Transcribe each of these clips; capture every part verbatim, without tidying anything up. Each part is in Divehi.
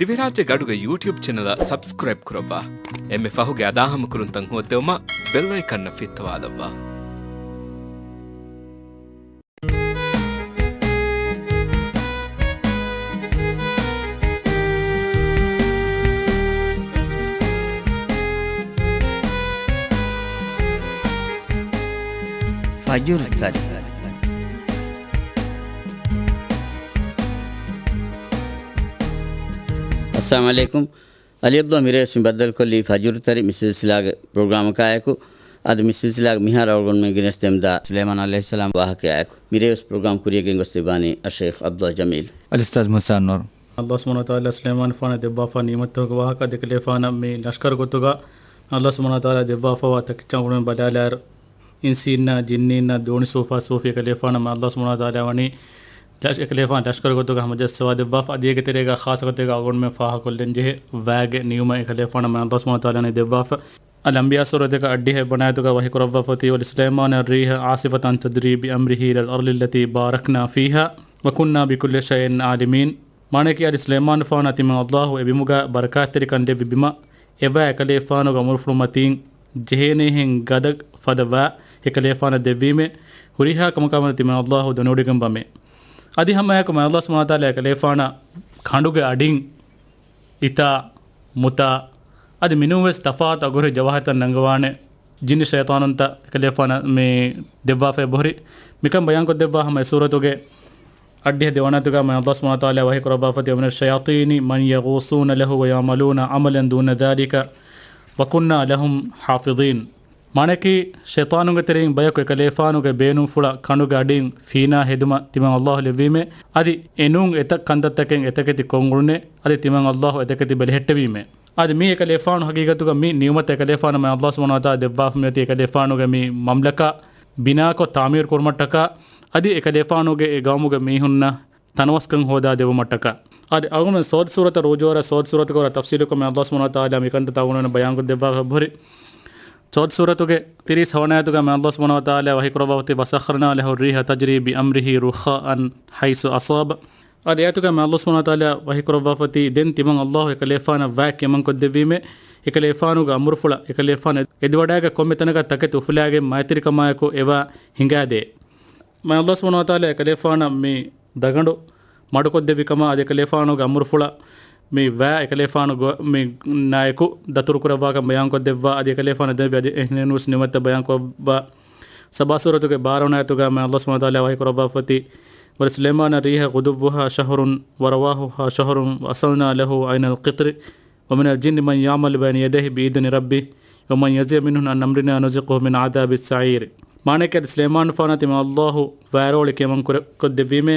ދިވެހިރާއްޖޭގެ އަޑުގެ ޔޫޓިއުބް ޗެނަލަށް ސަބްސްކްރައިބް ކުރައްވާ. އެންމެ ފަހުގެ އަދާހަމަކުރުންތައް ހޯއްދެވުމަށް ބެލް އައިކަންއަށް ފިއްތަވާލައްވާ. ފަޖުރު ތަރި. އައްސަލާމު ޢަލައިކުމް. އަލީ ޢަބްދުﷲ މިރޭވެސް މި ބައްދަލުކޮށްލީ ފަޖުރު ތަރި މި ސިލްސިލާގެ ޕްރޮގްރާމަކާއެކު. އަދި މި ސިލްސިލާގެ މިހާރު އަޅުގަނޑުމެން ގެނެސްދެމުންދާ ސުލައިމާން ޢަލައިހިއްސަލާމް ވާހަކަޔާއެކު. މިރޭވެސް ޕްރޮގްރާމް ކުރިޔަށް ގެންގޮސްދެއްވާނީ އައްޝައިޚް ޢަބްދުﷲ ޖަމީލް. އަލްއުސްތާޛް މޫސާ ނޫރު. އައްލާހު ސުބްޙާނަހޫ ވަތަޢާލާ ސުލައިމާނުގެފާނަށް ދެއްވާފާ ނިޢުމަތްތަކުގެ ވާހަކަ އަދި އެކަލޭފާނަށް މި ލަޝްކަރު ގޮތުގަ އައްލާހު ސުބްޙާނަހޫ ވަތަޢާލާ ދެއްވާފައިވާ ތަކެއްޗަށް އަޅުގަނޑުމެން ބަލާލާއިރު، އިންސީންނާ ޖިންނީންނާ ދޯނި ސޫފާ ސޫފީ އެކަލޭފާނަށް މި އައްލާހު ސުބްޙާނަހޫ ވަތަޢާލާ ވަނީ ލަޝް-، އެކަލޭފާނު ލަޝްކަރު ގޮތުގަ ހަމަޖައްސަވާ ދެއްވާފަ. އަދި އޭގެ ތެރޭގަ ޚާއްޞަ ގޮތެއްގަ އަޅުގަނޑުމެން ފާހަގަކޮށްލަން ޖެހޭ ވައިގެ ނިއުމަތް އެކަލޭފާނަށް މި އައްލާހު ސުބްޙާނަހޫ ވަތަޢާލާ ދެއްވާފަ. އަލްއަންބިޔާ ސޫރަތުގެ އަށްޑިހަ އެއްވަނަ އާޔަތުގަ ވަޙީ ކުރައްވާފަ އޮތީ، وَلِسُلَيْمَانَ الرِّيحَ عَاصِفَةً تَجْرِي بِأَمْرِهِ إِلَى الْأَرْضِ الَّتِي بَارَكْنَا فِيهَا وَكُنَّا بِكُلِّ شَيْءٍ عَالِمِينَ. މާނައަކީ އަދި ސުލައިމާނުގެފާނަށް ތިމަން އައްލާހު އެ ބިމުގަ ބަރަކާތްތެރިކަން ދެއްވި ބިމަށް އެވައި އެކަލޭފާނުގެ އަމުރުފުޅު މަތީން ޖެހޭނޭހެން ގަދަ ފަދަ ވައި އެކަލޭފާނަށް ދެއްވީމޭ، ހުރިހާ ކަމަކާ ވަނީ ތިމަން އައްލާހު ދެނެވޮޑިގެންވަމޭ. އަދި ހަމައެކު މި އައްލާހު ސުބްޙާނަހޫ ވަތަޢާލާ އެކަލޭފާނަށް ކަނޑުގެ އަޑިން އިތާ، މުތާ، އަދި މިނޫންވެސް ތަފާތު އަގުހުރި ޖަވާހިރުތައް ނަންގަވާނެ ޖިންނި ޝައިޠާނުންތައް އެކަލޭފާނަށް މި ދެއްވާފައި އެބަހުރި. މިކަން ބަޔާންކޮށްދެއްވާ ހަމަ އެ ސޫރަތުގެ އަށްޑިހަ ދެވަނަ އާޔަތުގަ މި އައްލާހު ސުބްޙާނަހޫ ވަތަޢާލާ ވަޙީ ކުރައްވާފަ އޮތީ، وَمِنَ الشَّيَاطِينِ مَنْ يَغُوصُونَ لَهُ وَيَعْمَلُونَ عَمَلًا دُونَ ذَلِكَ وَكُنَّا لَهُمْ حَافِظِينَ. މާނައަކީ، ޝައިޠާނުންގެ ތެރެއިން ބަޔަކު އެކަލޭފާނުގެ ބޭނުންފުޅަށް ކަނޑުގެ އަޑިން ފީނާ ހެދުމަށް ތިމަން އައްލާހު ލެއްވީމޭ. އަދި އެނޫން އެތައް ކަންތައްތަކެއް އެތަކެތި ކޮށްއުޅުނޭ. އަދި ތިމަން އައްލާހު އެތަކެތި ބެލެހެއްޓެވީމޭ. އަދި މީ އެކަލޭފާނު ހަގީގަތުގަ މި ނިޢުމަތަށް އެކަލޭފާނު މި އައްލާހު ސުބްޙާނަހޫ ވަތަޢާލާ ދެއްވާފަ މިއޮތީ އެކަލޭފާނުގެ މި މަމްލަކާ ބިނާކޮށް ތަޢުމީރު ކުރުމަށްޓަކާ، އަދި އެކަލޭފާނުގެ އެ ގައުމުގެ މީހުންނަށް ތަނަވަސްކަން ހޯދާ ދެވުމަށްޓަކާ. އަދި އަޅުގަނޑުމެން ސޯދު ސޫރަތަށް ރުޖޫޢަވާ، ސޯދު ސޫރަތުގަ ވަރަށް ތަފްޞީލުކޮށް މި އައްލާހު ސުބްޙާނަހޫ ވަތަޢާލާ މިކަންތައް ތަޢުމީރު ބަޔާންކޮށްދެއްވާފަ އެބަހުރި. ސޯދު ސޫރަތުގެ ތިރީސް ހަވަނަ އާޔަތުގަ މި އައްލާހު ސުބްޙާނަހޫ ވަތަޢާލާ ވަޙީ ކުރައްވާފަ އޮތީ، وَسَخَّرْنَا لَهُ الرِّيحَ تَجْرِي بِأَمْرِهِ رُخَاءً حَيْثُ أَصَابَ. އަދި އާޔަތުގަ މި އައްލާހު ސުބްޙާނަހޫ ވަތަޢާލާ ވަޙީ ކުރައްވާފަ އޮތީ، ދެން ތިމަން އައްލާހު އެކަލޭފާނަށް ވައި ކިޔަމަންކޮށްދެއްވީމޭ، އެކަލޭފާނުގެ އަމުރުފުޅަށް އެކަލޭފާނު އެދިވަޑައިގަތް ކޮންމެ ތަނަކަށް ތަކެތި އުފުލާގެން މައިތިރިކަމާއެކު އެވައި ހިނގާދޭ. މި އައްލާހު ސުބްޙާނަހޫ ވަތަޢާލާ އެކަލޭފާނަށް މި ދަގަނޑު މަޑުކޮށްދެއްވި ކަމާ، އަދި އެކަލޭފާނުގެ އަމުރުފުޅަށް މި ވައި އެކަލޭފާނު ގޮ-، މި ނާއެކު ދަތުރު ކުރައްވާކަން ބަޔާންކޮށްދެއްވާ، އަދި އެކަލޭފާނަށް ދެއްވި އަދި އެހެނެއް ނުވެސް ނިޢުމަތްތައް ބަޔާންކޮށްވާ. ސަބާ ސޫރަތުގެ ބާރަ ވަނަ އާޔަތުގަ މި އައްލާހު ސުބްޙާނަހޫ ވަތަޢާލާ ވަޙީ ކުރައްވާފަ އޮތީ، وَلِسُلَيْمَانَ الرِّيحَ غُدُوُّهَا شَهْرٌ وَرَوَاحُهَا شَهْرٌ وَأَسَلْنَا لَهُ عَيْنَ الْقِطْرِ وَمِنَ الْجِنِّ مَنْ يَعْمَلُ بَيْنَ يَدَيْهِ بِإِذْنِ رَبِّهِ وَمَنْ يَزِغْ مِنْهُمْ عَنْ أَمْرِنَا نُذِقْهُ مِنْ عَذَابِ السَّعِيرِ. މާނައަކީ، އަދި ސުލައިމާނުގެފާނަށް ތިމަން އައްލާހު ވައިރޯޅި ކިޔަމަން ކުރެ-، ކޮށްދެއްވީމޭ،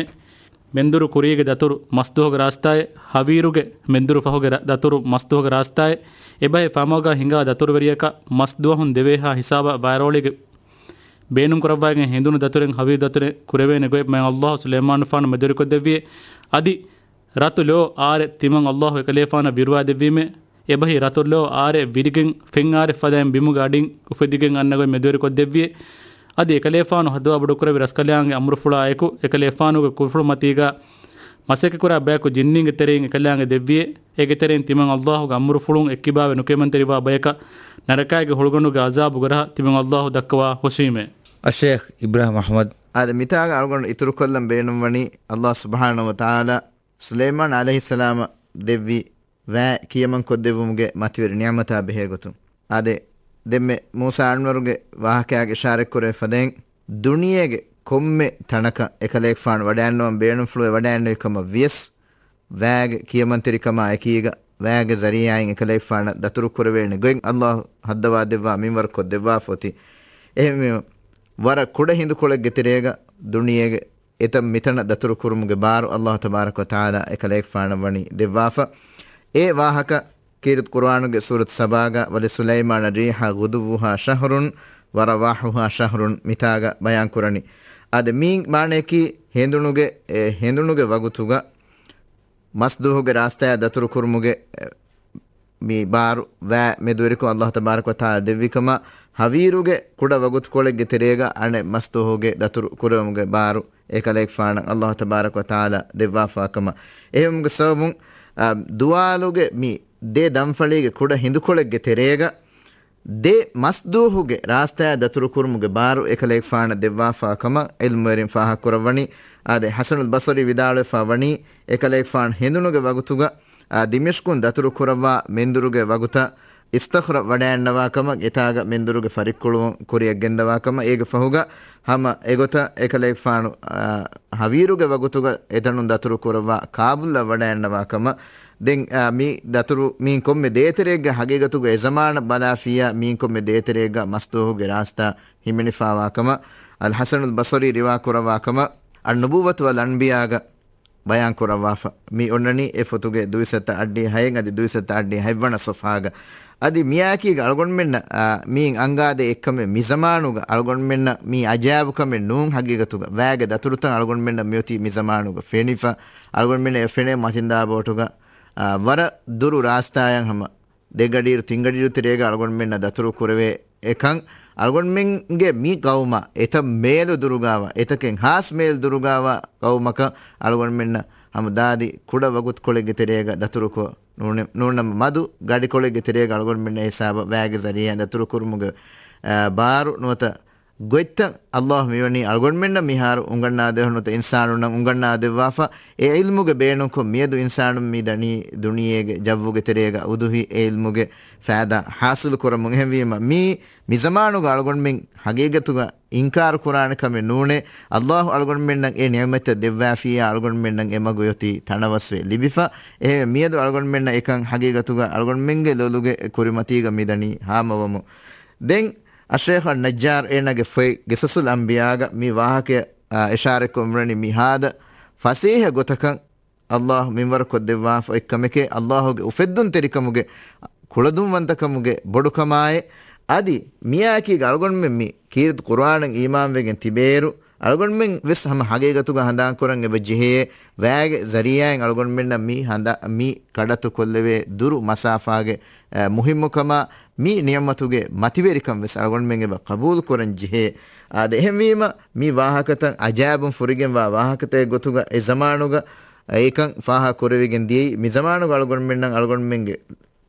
މެންދުރު ކުރީގެ ދަތުރު މަސްދުވަހުގެ ރާސްތާއެއް، ހަވީރުގެ މެންދުރު ފަހުގެ ރަ-، ދަތުރު މަސްދުވަހުގެ ރާސްތާއެއް، އެބަހީ ފަމަގާ ހިނގާ ދަތުރުވެރިޔަކަށް މަސްދުވަހުން ދެވޭހާ ހިސާބަށް ވައިރޯޅިގެ ބޭނުންކުރައްވައިގެން ހެނދުނު ދަތުރެއް ހަވީރު ދަތުރެއް ކުރެވޭނެ ގޮތް މި އައްލާހު ސުލައިމާނުގެފާނަށް މެދުވެރިކޮށްދެއްވިއޭ. އަދި ރަތު ލޯ އާރެއް ތިމަން އައްލާހު އެކަލޭފާނަށް ބިރުވާދެއްވީމޭ، އެބަހީ ރަތު ލޯ އާރެއް ވިރިގެން ފެން އާރެއް ފަދައިން ބިމުގެ އަޑިން އުފެދިގެން އަންނަ ގޮތް މެދުވެރިކޮށްދެއްވިއޭ. އަދި އެކަލޭފާނު ހައްދަވާ ބޮޑުކުރެއްވި ރަސްކަލާނގެ އަމުރުފުޅާއެކު، އެކަލޭފާނުގެ ކުފުރުމަތީގަ މަސައްކަތްކުރާ ބަޔަކު ޖިންނީންގެ ތެރެއިން އެކަލާނގެ ދެއްވިއޭ. އޭގެ ތެރެއިން ތިމަން އައްލާހުގެ އަމުރުފުޅުން އެއްކިބާވެ ނުކިޔަމަންތެރިވާ ބަޔަކަށް ނަރަކާގެ ހުޅުގަނޑުގެ އަޒާބުގެ ރަހަ ތިމަން އައްލާހު ދައްކަވާ ހުށީމޭ. އައްޝައިޚް އިބްރާހިމް އަޙްމަދު. އާދެ، މިތާގަ އަޅުގަނޑު އިތުރުކޮށްލަން ބޭނުންވަނީ އައްލާހު ސުބްޙާނަހޫ ވަތަޢާލާ ސުލައިމާން ޢަލައިހިއްސަލާމަށް ދެއްވި ވައި ކިޔަމަންކޮށްދެއްވުމުގެ މަތިވެރި ނިޢުމަތާ ބެހޭގޮތުން. އާދެ، ދެންމެ މޫސާ އަންވަރުގެ ވާހަކައާގެ އިޝާރަތްކުރެވޭ ފަދައިން، ދުނިޔޭގެ ކޮންމެ ތަނަކަށް އެކަލޭގެފާނު ވަޑައިންނަވަން ބޭނުންފުޅުވެ ވަޑައިންނެވި ކަމަށް ވިޔަސް، ވައިގެ ކިޔަމަންތެރިކަމާ އެކީގަ، ވައިގެ ޒަރީޢާއިން އެކަލޭގެފާނަށް ދަތުރު ކުރެވޭނެ ގޮތް އައްލާހު ހައްދަވާދެއްވާ މިންވަރު ކޮށްދެއްވާފަ އޮތީ. އެހެންވީމަ، ވަރަށް ކުޑަ ހިނދުކޮޅެއްގެ ތެރޭގަ ދުނިޔޭގެ އެތަން މިތަނަށް ދަތުރު ކުރުމުގެ ބާރު އައްލާހު ތަބާރަކަ ވަތަޢާލާ އެކަލޭގެފާނަށް ވަނީ ދެއްވާފަ. އެ ވާހަކަ ކީރިތި ޤުރުއާނުގެ ސޫރަތު ސަބާގަ، وَلِسُلَيْمَانَ الرِّيحَ غُدُوُّهَا شَهْرٌ وَرَوَاحُهَا شَهْرٌ މިތާގަ ބަޔާންކުރަނީ. އާދެ، މީ މާނައަކީ ހެނދުނުގެ، އެ، ހެނދުނުގެ ވަގުތުގަ މަސްދުވަހުގެ ރާސްތާއާ ދަތުރު ކުރުމުގެ، އެ، މި ބާރު ވައި މެދުވެރިކޮށް އައްލާހު ތަބާރަކަ ވަތަޢާލާ ދެއްވިކަމަށް، ހަވީރުގެ ކުޑަ ވަގުތުކޮޅެއްގެ ތެރޭގަ އަނެއް މަސްދުވަހުގެ ދަތުރު ކުރެވުމުގެ ބާރު އެކަލޭގެފާނަށް އައްލާހު ތަބާރަކަ ވަތަޢާލާ ދެއްވާފާ ކަމަށް. އެހެންވުމުގެ ސަބަބުން އާ، ދުވާލުގެ މި ދެ ދަންފަޅީގެ ކުޑަ ހިނދުކޮޅެއްގެ ތެރޭގަ ދެ މަސްދޫހުގެ ރާސްތާއަށް ދަތުރުކުރުމުގެ ބާރު އެކަލޭގެފާނަށް ދެއްވާފާ ކަމަށް ޢިލްމުވެރިން ފާހަގަކުރައްވަނީ. އާދެ، ޙަސަނުލް ބަޞްރީ ވިދާޅުވެފާ ވަނީ، އެކަލޭގެފާނު ހެނދުނުގެ ވަގުތުގަ، އާ، ދިމިޝްޤުން ދަތުރުކުރައްވާ މެންދުރުގެ ވަގުތަށް އިސްތަޚްރަ ވަޑައިންނަވާ ކަމަށް، އެތާގަ މެންދުރުގެ ފަރިއްކުޅުވުން ކުރިއަށް ގެންދަވާ ކަމަށް، އޭގެ ފަހުގަ ހަމަ އެގޮތަށް އެކަލޭގެފާނު، އާ، ހަވީރުގެ ވަގުތުގަ އެތަނުން ދަތުރު ކުރައްވާ ކާބުލްއަށް ވަޑައިންނަވާ ކަމަށް. ދެން، އާ، މި ދަތުރު މީން ކޮންމެ ދޭތެރެއެއްގަ ހަގީގަތުގަ އެ ޒަމާނަށް ބަލާފިއްޔާ މީން ކޮންމެ ދޭތެރެއެއްގަ މަސްދޫހުގެ ރާސްތާ ހިމެނިފާވާ ކަމަށް އަލް ޙަސަނުލް ބަޞްރީ ރިވާ ކުރައްވާ ކަމަށް އައްނުބުއްވަތު ވަލް އަންބިޔާގަ ބަޔާން ކުރައްވާފަ. މި އޮންނަނީ އެ ފޮތުގެ ދުއިސައްތަ އައްޑިހަ ހައެއް އަދި ދުއިސައްތަ އައްޑިހަ ހަތްވަނަ ޞަފްޙާގަ. އަދި މިއާއެކީގަ އަޅުގަނޑުމެންނަށް، އާ، މީން އަންގާދޭ އެއްކަމެއް މި ޒަމާނުގަ އަޅުގަނޑުމެންނަށް މީ އަޖައިބުކަމެއް ނޫން ހަގީގަތުގަ. ވައިގެ ދަތުރުތައް އަޅުގަނޑުމެންނަށް މިއޮތީ މި ޒަމާނުގަ ފެނިފަ. އަޅުގަނޑުމެންނަށް އެ ފެނޭ މަތިންދާ ބޯޓުގަ، އާ، ވަރަށް ދުރު ރާސްތާއަށް ހަމަ ދެގަޑިއިރު ތިންގަޑިއިރު ތެރޭގަ އަޅުގަނޑުމެންނަށް ދަތުރު ކުރެވޭ އެކަން އަޅުގަނޑުމެންގެ މި ޤައުމަށް އެތައް މޭލު ދުރުގާވާ، އެތަކެއް ހާސް މޭލު ދުރުގާވާ ޤައުމަކަށް އަޅުގަނޑުމެންނަށް ހަމަ ދާދި ކުޑަ ވަގުތުކޮޅެއްގެ ތެރޭގަ ދަތުރުކޮށް ނޫނެ-، ނޫންނަމަ މަދު ގަޑިކޮޅެއްގެ ތެރޭގަ އަޅުގަނޑުމެންނަށް ހިސާބަށް ވައިގެ ޒަރީޢާއިން ދަތުރުކުރުމުގެ، އާ، ބާރު ނުވަތަ ގޮތްތައް އައްލާހު މިވަނީ އަޅުގަނޑުމެންނަށް މިހާރު އުނގަންނާދެވޭ ނުވަތަ އިންސާނުންނަށް އުނގަންނާދެއްވާފަ، އެ ޢިލްމުގެ ބޭނުންކޮށް މިއަދު އިންސާނުން މި ދަނީ ދުނިޔޭގެ ޖައްވުގެ ތެރޭގަ އުދުހި އެ ޢިލްމުގެ ފައިދާ ޙާޞިލު ކުރަމުން. އެހެންވީމަ، މީ މި ޒަމާނުގަ އަޅުގަނޑުމެން ހަގީގަތުގަ އިންކާރު ކުރާނެ ކަމެއް ނޫނޭ. އައްލާހު އަޅުގަނޑުމެންނަށް އެ ނިޢުމަތްތައް ދެއްވާފިއްޔާ އަޅުގަނޑުމެންނަށް އެ މަގު އޮތީ ތަނަވަސްވެ ލިބިފަ. އެހެންވެ، މިއަދު އަޅުގަނޑުމެންނަށް އެކަން ހަގީގަތުގަ އަޅުގަނޑުމެންގެ ލޮލުގެ ކުރިމަތީގަ މިދަނީ ހާމަވަމުން. ދެން އައްޝައިޚް ނައްޖާރު އޭނާގެ ފޮތް ޤިޞަޞުލް އަންބިޔާގަ މި ވާހަކަޔަށް، އާ، އިޝާރަތްކޮށް މިވަނީ މިހާދަ ފަސޭހަ ގޮތަކަށް އައްލާހު މިންވަރު ކޮށްދެއްވާފަ އޮތްކަމެކޭ، އައްލާހުގެ އުފެއްދުންތެރިކަމުގެ ކުޅަދުންވަންތަކަމުގެ ބޮޑުކަމާއޭ. އަދި މިއާއެކީގަ އަޅުގަނޑުމެން މި ކީރިތި ޤުރުއާނަށް އީމާންވެގެން ތިބޭއިރު، އަޅުގަނޑުމެން ވެސް ހަމަ ހަގީގަތުގަ ހަނދާންކުރަން އެބަ ޖެހޭ، ވައިގެ ޒަރީޢާއިން އަޅުގަނޑުމެންނަށް މި ހަނދާ-، މި ކަޑައްތު ކޮށްލެވޭ ދުރު މަސާފާގެ، އަ، މުހިއްމުކަމާ، މި ނިޢުމަތުގެ މަތިވެރިކަން ވެސް އަޅުގަނޑުމެން އެބަ ޤަބޫލު ކުރަން ޖެހޭ. އާދެ، އެހެންވީމަ، މި ވާހަކަތައް އަޖައިބުން ފުރިގެންވާ ވާހަކަތައް ގޮތުގަ އެ ޒަމާނުގަ އެކަން ފާހަގަ ކުރެވިގެން ދިޔައީ، މި ޒަމާނުގަ އަޅުގަނޑުމެންނަށް އަޅުގަނޑުމެންގެ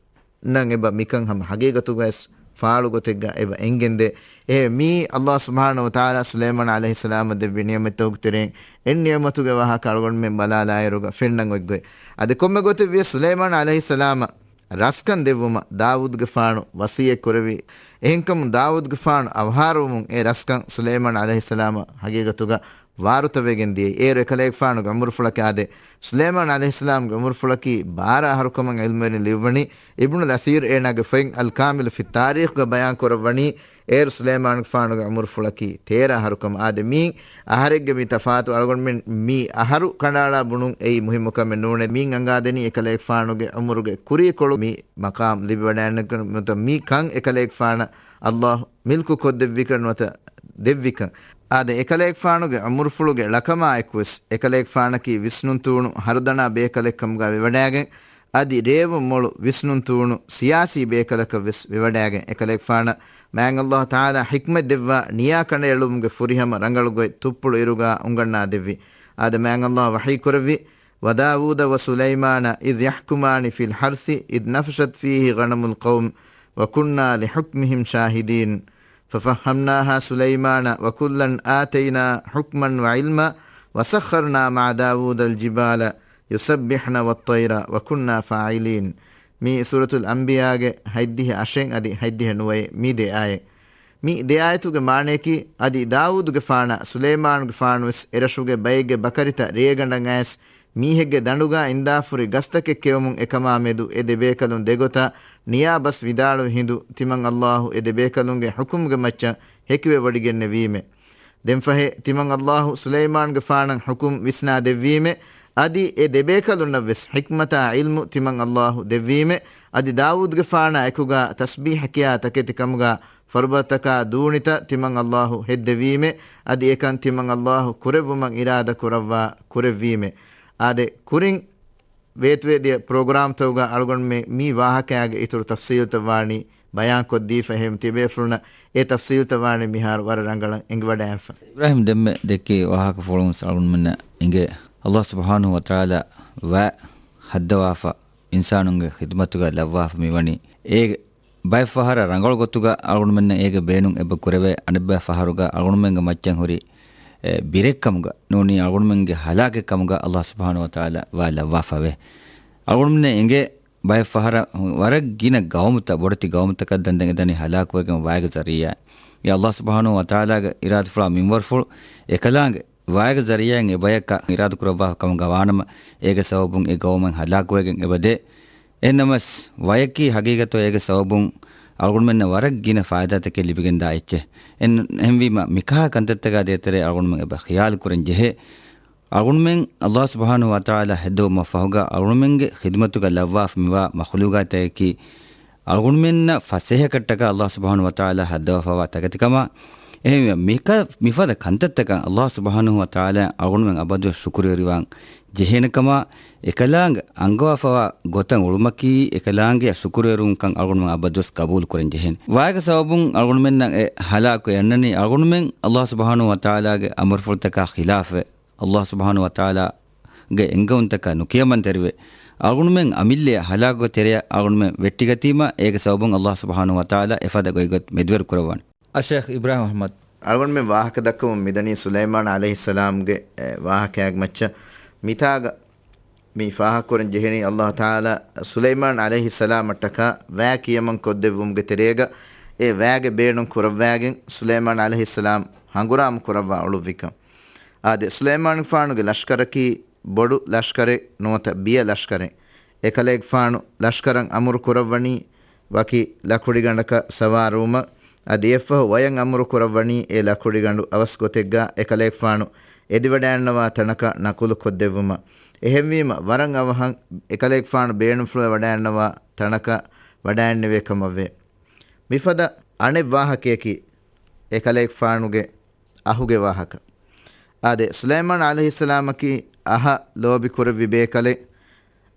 ނަން އެބަ މިކަން ހަމަ ހަގީގަތުގައިސް ފާޅު ގޮތެއްގަ އެބަ އެނގެންދޭ. އެހެން މީ އައްލާހު ސުބްޙާނަހު ވަތަޢާލާ ސުލައިމާނު ޢަލައިހިއްސަލާމަށް ދެއްވި ނިޢުމަތްތަކުގެ ތެރެއިން އެއް ނިޢުމަތުގެ ވާހަކަ އަޅުގަނޑުމެން ބަލާލާއިރުގަ ފެންނަން އޮތްގޮތް. އަދި ކޮންމެ ގޮތެއް ވިޔަސް ސުލައިމާނު ޢަލައިހިއްސަލާމަށް ރަސްކަން ދެއްވުމަށް ދާވޫދުގެފާނު ވަޞިއްޔަތް ކުރެއްވި. އެހެންކަމުން ދާވޫދުގެފާނު އަވަހާރަވުމުން އެ ރަސްކަން ސުލައިމާނު ޢަލައިހިއްސަލާމަށް ހަގީގަތުގަ ވާރުތަވެގެން ދިޔައީ. އޭރު އެކަލޭގެފާނުގެ އުމުރުފުޅަކީ އާދެ، ސުލައިމާނު ޢަލައިހިއްސަލާމްގެ އުމުރުފުޅަކީ ބާރަ އަހަރު ކަމަށް ޢިލްމުވެރިން ލިޔުއްވަނީ. އިބްނުލް އަސީރު އޭނާގެ ފޮތް އަލް ކާމިލު ފިއް ތާރީޚްގަ ބަޔާން ކުރައްވަނީ، އޭރު ސުލައިމާނުގެފާނުގެ އުމުރުފުޅަކީ ތޭރަ އަހަރު ކަމަށް. އާދެ، މީން އަހަރެއްގެ މި ތަފާތު އަޅުގަނޑުމެން މި އަހަރު ކަނޑައަޅާ ބުނުން އެއީ މުހިއްމު ކަމެއް ނޫނޭ. މީން އަނގާދެނީ އެކަލޭގެފާނުގެ އުމުރުގެ ކުރީކޮޅު މި މަޤާމް ލިބިވަޑައިގެން ނުވަތަ މި ކަން އެކަލޭގެފާނަށް އައްލާހު މިލްކު ކޮށްދެއްވިކަން ނުވަތަ ދެއްވިކަން. އާދެ، އެކަލޭގެފާނުގެ އުމުރުފުޅުގެ ޅަކަމާ އެކުވެސް، އެކަލޭގެފާނަކީ ވިސްނުންތޫނު ހަރުދަނާ ބޭކަލެއް ކަމުގަ ވެވަޑައިގެން، އަދި ރޭވުން މޮޅު ވިސްނުންތޫނު ސިޔާސީ ބޭކަލަކަށް ވެސް ވެވަޑައިގެން، އެކަލޭގެފާނަށް މާތް އައްލާހު ތަޢާލާ ޙިކްމަތް ދެއްވާ ނިޔާ ކަނޑައެޅުމުގެ ފުރިހަމަ ރަނގަޅު ގޮތް ތުއްޕުޅު އިރުގަ އުނގަންނާ ދެއްވި. އާދެ، މާތް އައްލާހު ވަޙީ ކުރެއްވި، وداود وسليمان إذ يحكمان في الحرث إذ نفشت فيه غنم القوم وكنا لحكمهم شاهدين ففهمناها سليمان وكلا آتينا حكما وعلما وسخرنا مع داود الجبال يسبحن والطير وكنا فاعلين. މީ ސޫރަތުލް އަންބިޔާގެ ހަތްދިހަ އަށެއް އަދި ހަތްދިހަ ނުވައެއް މި ދެ އާޔަތް. މި ދެ އާޔަތުގެ މާނަޔަކީ، އަދި ދާވޫދުގެފާނާ ސުލައިމާނުގެފާނު ވެސް އެރަށުގެ ބައެއްގެ ބަކަރިތައް ރޭގަނޑަށް އައިސް، މީހެއްގެ ދަނޑުގާ އިންދާފުރި ގަސްތަކެއް ކެއުމުން އެކަމާ މެދު އެ ދެބޭކަލުން ދެގޮތަށް ނިޔާބަސް ވިދާޅުވި ހިނދު، ތިމަން އައްލާހު އެ ދެބޭކަލުންގެ ޙުކުމުގެ މައްޗަށް ހެކިވެވޮޑިގެންނެވީމެ. ދެންފަހެ، ތިމަން އައްލާހު ސުލައިމާނުގެފާނަށް ޙުކުމް ވިސްނާ ދެއްވީމެ، އަދި އެ ދެބޭކަލުންނަށް ވެސް ޙިކްމަތާ ޢިލްމު ތިމަން އައްލާހު ދެއްވީމެ، އަދި ދާވޫދުގެފާނާ އެކުގާ ތަސްބީޙަ ކިޔާ ތަކެތި ކަމުގާ ފަރުބަދަތަކާ ދޫނިތައް ތިމަން އައްލާހު ހެއްދެވީމެ، އަދި އެކަން ތިމަން އައްލާހު ކުރެއްވުމަށް އިރާދަ ކުރައްވާ ކުރެއްވީމެ. އާދެ، ކުރިން ވޭތުވެދިޔަ ޕްރޮގްރާމްތަކުގަ އަޅުގަނޑުމެން މި ވާހަކައިގެ އިތުރު ތަފްސީލްތައް ވާނީ ބަޔާންކޮށްދީފަ. އެހެން ތިބޭފުޅުންނަށް އެ ތަފްސީލްތައް ވާނީ މިހާރު ވަރަށް ރަނގަޅަށް އެނގިވަޑައިގެންފަ. އިބްރާހިމް ދެންމެ ދެއްކި ވާހަކަފުޅުން ވެސް އަޅުގަނޑުމެންނަށް އެނގޭ، އައްލާހު ސުބްޙާނަހު ވަތަޢާލާ ވައި ހައްދަވާފަ، އިންސާނުންގެ ޚިދުމަތުގަ ލައްވާފަ މިވަނީ. އޭގެ ބައެއް ފަހަރަށް ރަނގަޅު ގޮތުގަ އަޅުގަނޑުމެންނަށް އޭގެ ބޭނުން އެބަ ކުރެވޭ، އަނެއްބައި ފަހަރުގަ އަޅުގަނޑުމެންގެ މައްޗަށް ހުރި، އެ، ބިރެއްކަމުގަ ނޫނީ އަޅުގަނޑުމެންގެ ހަލާކެއް ކަމުގަ އައްލާހު ސުބްޙާނަހު ވަތަޢާލާ ވާ ލައްވާފަވޭ. އަޅުގަނޑުމެންނަށް އެނގޭ ބައެއް ފަހަރަށް ވަރަށް ގިނަ ގައުމުތައް، ބޮޑެތި ގައުމުތަކަށް ދަންދަން އެދަނީ ހަލާކުވެގެން ވާގެ ޒަރީޢާ. އެ އައްލާހު ސުބްޙާނަހު ވަތަޢާލާގެ އިރާދަފުޅާ މިންވަރުފުޅު އެކަލާނގެ ވާގެ ޒަރީޢާއިން އެބަޔަކަށް އިރާދަކުރައްވާފަ ކަމުގަ ވާނަމަ، އޭގެ ސަބަބުން އެ ގައުމެއް ހަލާކުވެގެން އެބަދޭ. އެހެންނަމަސް، ވަޔަކީ ހަގީގަތު އޭގެ ސަބަބުން އަޅުގަނޑުމެންނަށް ވަރަށް ގިނަ ފާއިދާތަކެއް ލިބިގެންދާ އެއްޗެއް. އެހެން-، އެހެންވީމަ، މިކަހަލަ ކަންތައްތަކާ ދޭތެރޭ އަޅުގަނޑުމެން އެބަ ޚިޔާލު ކުރަން ޖެހޭ. އަޅުގަނޑުމެން އައްލާހު ސުބްޙާނަހު ވަތަޢާލާ ހެއްދެވުމަށް ފަހުގަ އަޅުގަނޑުމެންގެ ޚިދުމަތުގަ ލައްވާފަ މިވާ މަޚުލޫގާތަކަކީ، އަޅުގަނޑުމެންނަށް ފަސޭހަކަށްޓަކާ އައްލާހު ސުބްޙާނަހު ވަތަޢާލާ ހައްދަވާފަވާ ތަކެތިކަމާ، އެހެންވެ، މިކަ-، މިފަދަ ކަންތައްތަކަށް އައްލާހު ސުބްޙާނަހު ވަތަޢާލާ އަޅުގަނޑުމެން އަބަދުވެސް ޝުކުރުވެރިވާން ޖެހޭނެ ކަމާ، އެކަލާނގެ އަންގަވާފަވާ ގޮތަށް އުޅުމަކީ، އެކަލާނގެ ޝުކުރުވެރިވުންކަން އަޅުގަނޑުމެން އަބަދުވެސް ގަބޫލު ކުރަން ޖެހޭނެ. ވާގެ ސަބަބުން އަޅުގަނޑުމެންނަށް އެ ހަލާކު އެ އަންނަނީ، އަޅުގަނޑުމެން އައްލާހު ސުބްޙާނަހު ވަތަޢާލާގެ އަމުރުފުޅުތަކާ ޚިލާފުވެ، އައްލާހު ސުބްޙާނަހު ވަތަޢާލާގެ އެންގަވުންތަކާ ނުކިޔަމަންތެރިވެ، އަޅުގަނޑުމެން އަމިއްލައަށް ހަލާކުގެ ތެރެއަށް އަޅުގަނޑުމެން ވެއްޓިގަތީމަ، އޭގެ ސަބަބުން އައްލާހު ސުބްޙާނަހު ވަތަޢާލާ އެފަދަ ގޮތްގޮތް މެދުވެރި ކުރައްވާނެ. އައްޝައިޚް އިބްރާހިމް އަޙްމަދު. އަޅުގަނޑުމެން ވާހަކަ ދައްކަމުން މިދަނީ ސުލައިމާން ޢަލައިހިއްސަލާމްގެ، އެ، ވާހަކައިގެ މައްޗަށް. މިތާގަ މި ފާހަގަކުރަން ޖެހެނީ، އައްލާހު ތަޢާލާ ސުލައިމާން ޢަލައިހިއްސަލާމަށްޓަކާ ވައި ކިޔަމަން ކޮށްދެއްވުމުގެ ތެރޭގަ، އެ ވައިގެ ބޭނުން ކުރައްވާގެން ސުލައިމާން ޢަލައިހިއްސަލާމް ހަނގުރާމަ ކުރައްވާ އުޅުއްވިކަން. އާދެ، ސުލައިމާނުގެފާނުގެ ލަޝްކަރަކީ ބޮޑު ލަޝްކަރެއް ނުވަތަ ބިޔަ ލަޝްކަރެއް. އެކަލޭގެފާނު ލަޝްކަރަށް އަމުރު ކުރައްވަނީ ވަކި ލަކުޑިގަނޑަކަށް ސަވާރުވުމަށް. އަދި އެއަށްފަހު ވަޔަށް އަމުރު ކުރައްވަނީ އެ ލަކުޑިގަނޑު އަވަސް ގޮތެއްގަ އެކަލޭގެފާނު އެދިވަޑައިންނަވާ ތަނަކަށް ނަޤުލު ކޮށްދެއްވުމަށް. އެހެންވީމަ، ވަރަށް އަވަހަށް އެކަލޭގެފާނު ބޭނުންފުޅުވެ ވަޑައިންނަވާ ތަނަކަށް ވަޑައިންނެވޭ ކަމަށްވޭ. މިފަދަ އަނެއް ވާހަކަޔަކީ، އެކަލޭގެފާނުގެ އަހުގެ ވާހަކަ. އާދެ، ސުލައިމާން ޢަލައިހިއްސަލާމަކީ އަހަށް ލޯބި ކުރެއްވި ބޭކަލެއް.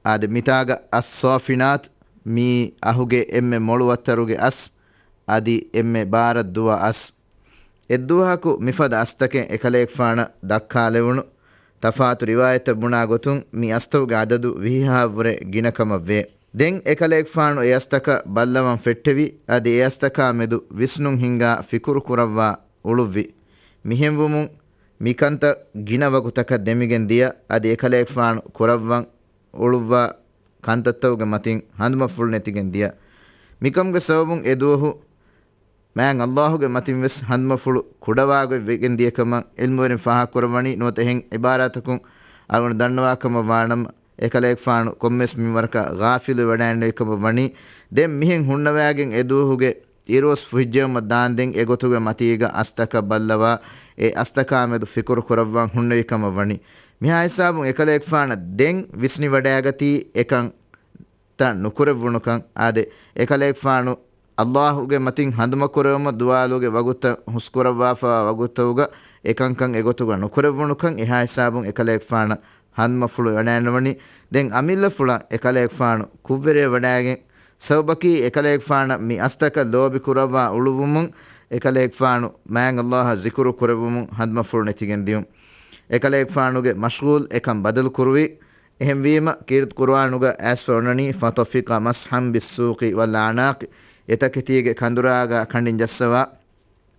އާދެ، މިތާގަ އައްޞާފިނާތު، މީ އަހުގެ އެންމެ މޮޅު ވައްތަރުގެ އަސް، އަދި އެންމެ ބާރަށް ދުވާ އަސް. އެއްދުވަހަކު މިފަދަ އަސްތަކެއް އެކަލޭގެފާނަށް ދައްކާލެވުނު. ތަފާތު ރިވާޔަތްތައް ބުނާ ގޮތުން، މި އަސްތަކުގެ އަދަދު ވިހި ހާހަށްވުރެ ގިނަ ކަމަށްވޭ. ދެން އެކަލޭގެފާނު އެ އަސްތަކަށް ބައްލަވަން ފެއްޓެވި، އަދި އެ އަސްތަކާ މެދު ވިސްނުން ހިންގާ ފިކުރު ކުރައްވާ އުޅުއްވި. މިހެންވުމުން މިކަންތައް ގިނަ ވަގުތަކަށް ދެމިގެން ދިޔަ، އަދި އެކަލޭގެފާނު ކުރައްވަން އުޅުއްވާ ކަންތައްތަކުގެ މަތިން ހަނދުމަފުޅު ނެތިގެން ދިޔަ. މިކަމުގެ ސަބަބުން އެ ދުވަހު މާތް އައްލާހުގެ މަތިން ވެސް ހަނދުމަފުޅު ކުޑަވާގޮތް ވެގެން ދިޔަ ކަމަށް ޢިލްމުވެރިން ފާހަގަކުރައްވަނީ. ނުވަތަ އެހެން ޢިބާރާތަކުން އަޅުގަނޑު ދަންނަވާ ކަމަށް ވާނަމަ، އެކަލޭގެފާނު ކޮންމެސް މިންވަރަކަށް ޣާފިލުވެ ވަޑައިންނެވި ކަމަށް ވަނީ. ދެން މިހެން ހުންނަވައިގެން އެ ދުވަހުގެ އިރުއޮއްސު ފުހިއްޖެއުމަށް ދާންދެން އެގޮތުގެ މަތީގަ އަސްތަކަށް ބައްލަވާ، އެ އަސްތަކާ މެދު ފިކުރު ކުރައްވާން ހުންނެވި ކަމަށް ވަނީ. މިހާ ހިސާބުން އެކަލޭގެފާނަށް ދެން ވިސްނިވަޑައިގަތީ އެކަން ތައް ނުކުރެއްވުނުކަން. އާދެ، އެކަލޭގެފާނު އައްލާހުގެ މަތިން ހަނދުމަކުރެވުމަށް ދުވާލުގެ ވަގުތަށް ހުސްކުރައްވާފަވާ ވަގުތަކުގަ އެކަންކަން އެގޮތުގަ ނުކުރެއްވުނުކަން އެހާ ހިސާބުން އެކަލޭގެފާނަށް ހަނދުމަފުޅު ވަޑައިންނަވަނީ. ދެން އަމިއްލަފުޅަށް އެކަލޭގެފާނު ކުށްވެރިވެ ވަޑައިގެން، ސަބަބަކީ އެކަލޭގެފާނަށް މި އަސްތަކަށް ލޯބި ކުރައްވާ އުޅުއްވުމުން އެކަލޭގެފާނު މާތް އައްލާހަށް ޒިކުރު ކުރެއްވުމުން ހަނދުމަފުޅު ނެތިގެން ދިޔުން. އެކަލޭގެފާނުގެ މަޝްޣޫލް އެކަން ބަދަލު ކުރުވި. އެހެންވީމަ، ކީރިތި ޤުރުއާނުގަ އައިސްފަ އޮންނަނީ، فطفق مسحا بالسوق والأعناق، އެތަކެތީގެ ކަނދުރާގަ ކަނޑިން ޖައްސަވާ،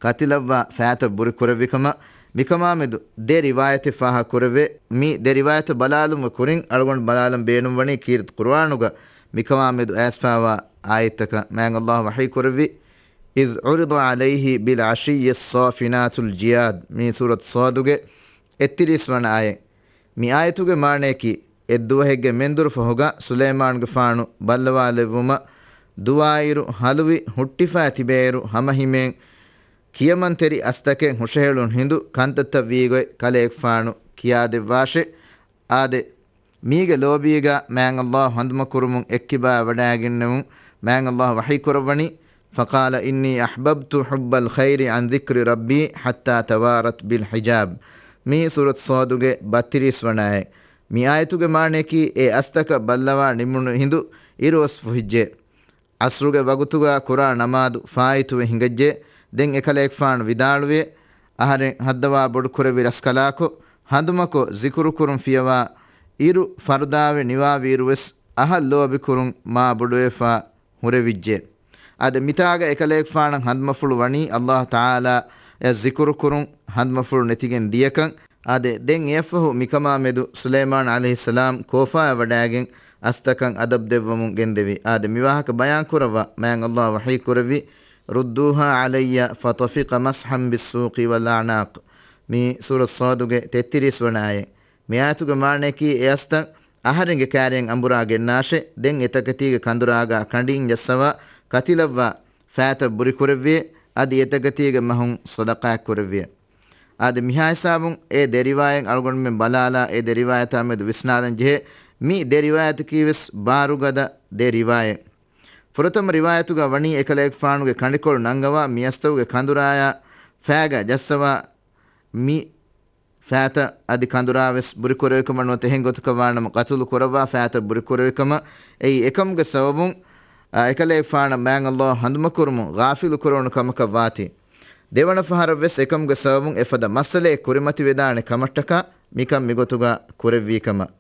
ކަތިލައްވާ ފައިތައް ބުރި ކުރެއްވި ކަމަށް. މިކަމާ މެދު ދެ ރިވާޔަތެއް ފާހަގަ ކުރެވޭ. މި ދެ ރިވާޔަތަށް ބަލާލުމުގެ ކުރިން އަޅުގަނޑު ބަލާލަން ބޭނުންވަނީ، ކީރިތި ޤުރުއާނުގަ މިކަމާ މެދު އައިސްފާވާ އާޔަތްތަކަށް. މާތް އައްލާހު ވަޙީ ކުރެއްވި، إذ عرض عليه بالعشي الصافنات الجياد، މި ސޫރަތު ޞާދުގެ އެއްތިރީސް ވަނަ އާޔަތް. މި އާޔަތުގެ މާނަޔަކީ، އެއްދުވަހެއްގެ މެންދުރު ފަހުގަ ސުލައިމާނުގެފާނު ބައްލަވާލެއްވުމަށް ދުވާއިރު ހަލުވި ހުއްޓިފައި ތިބޭއިރު ހަމަހިމޭން ކިޔަމަންތެރި އަސްތަކެއް ހުށަހެޅުނު ހިނދު ކަންތައްތައް ވީގޮތް ކަލޭގެފާނު ކިޔާދެއްވާށޭ. އާދެ، މީގެ ލޯބީގަ މާތް އައްލާހު ހަނދުމަކުރުމުން އެއްކިބާ ވަޑައިގެންނެވުން މާތް އައްލާހު ވަޙީ ކުރައްވަނީ، فقال إني أحببت حب الخير عن ذكر ربي حتى توارت بالحجاب. މީ ސޫރަތު ޞާދުގެ ބައްތިރީސް ވަނަ އާޔަތް. މި އާޔަތުގެ މާނަޔަކީ، އެ އަސްތަކަށް ބައްލަވާ ނިމުނު ހިނދު އިރުއޮއްސު ފުހިއްޖެ. ޢަޞްރުގެ ވަގުތުގަ ކުރާ ނަމާދު ފާއިތުވެ ހިނގައްޖެ. ދެން އެކަލޭގެފާނު ވިދާޅުވި، އަހަރެން ހައްދަވާ ބޮޑުކުރެއްވި ރަސްކަލާކޮ، ހަނދުމަކޮށް ޒިކުރުކުރުން ފިޔަވާ އިރު ފަރުދާވެ ނިވާވި އިރުވެސް އަހަށް ލޯބިކުރުން މާ ބޮޑުވެފާ ހުރެވިއްޖެ. އަދި މިތާގަ އެކަލޭގެފާނަށް ހަނދުމަފުޅު ވަނީ އައްލާހު ތަޢާލާ އަށް ޒިކުރުކުރުން ހަނދުމަފުޅު ނެތިގެން ދިޔަކަން. އާދެ، ދެން އެއަށްފަހު މިކަމާ މެދު ސުލައިމާން ޢަލައިހިއްސަލާމް ކޯފާއަށް ވަޑައިގެން އަސްތަކަން އަދަބު ދެއްވަމުން ގެންދެވި. އާދެ، މިވާހަކަ ބަޔާން ކުރައްވާ މާތް އައްލާހު ވަޙީ ކުރެއްވި، ردوها علي فطفق مسحا بالسوق والأعناق. މީ ސޫރަ ޞާދުގެ ތެއްތިރީސް ވަނަ އާޔަތް. މި އާޔަތުގެ މާނަޔަކީ އެ އަސްތައް އަހަރެންގެ ކާރިއަށް އަނބުރާ ގެންނާށޭ، ދެން އެތަކެތީގެ ކަނދުރާގާ ކަނޑިން ޖައްސަވާ ކަތިލައްވާ ފާތަށް ބުރިކުރެއްވިޔޭ، އަދި އެތަކެތީގެ މަހުން ޞަދަޤާތް ކުރެއްވިޔޭ. އާދެ، މިހާ ހިސާބުން އެ ދެ ރިވާޔަތް އަޅުގަނޑުމެން ބަލާލާ، އެ ދެ ރިވާޔަތާ މެދު ވިސްނާލަން ޖެހޭ. މި ދެ ރިވާޔަތަކީ ވެސް ބާރުގަދަ ދެ ރިވާޔަތް. ފުރަތަމަ ރިވާޔަތުގަ ވަނީ އެކަލޭގެފާނުގެ ކަނޑިކޮޅު ނަންގަވާ މި އަސްތަކުގެ ކަނދުރާޔާ ފާގާ ޖައްސަވާ މި ފާތަށް އަދި ކަނދުރާވެސް ބުރިކުރެވިކަމަށް ނުވަތަ އެހެން ގޮތަކަށް ވާނަމަ ޤަތުލު ކުރައްވާ ފާތަށް ބުރިކުރެވިކަމަށް. އެއީ އެކަމުގެ ސަބަބުން، އާ، އެކަލޭގެފާނަށް މާތް އައްލާހު ހަނދުމަކުރުމުން ޣާފިލު ކުރެވުނު ކަމަކަށް ވާތީ. ދެވަނަ ފަހަރަށް ވެސް އެކަމުގެ ސަބަބުން އެފަދަ މައްސަލައެއް ކުރިމަތިވެދާނެ ކަމަށްޓަކާ މިކަން މިގޮތުގަ ކުރެއްވީ ކަމަށް.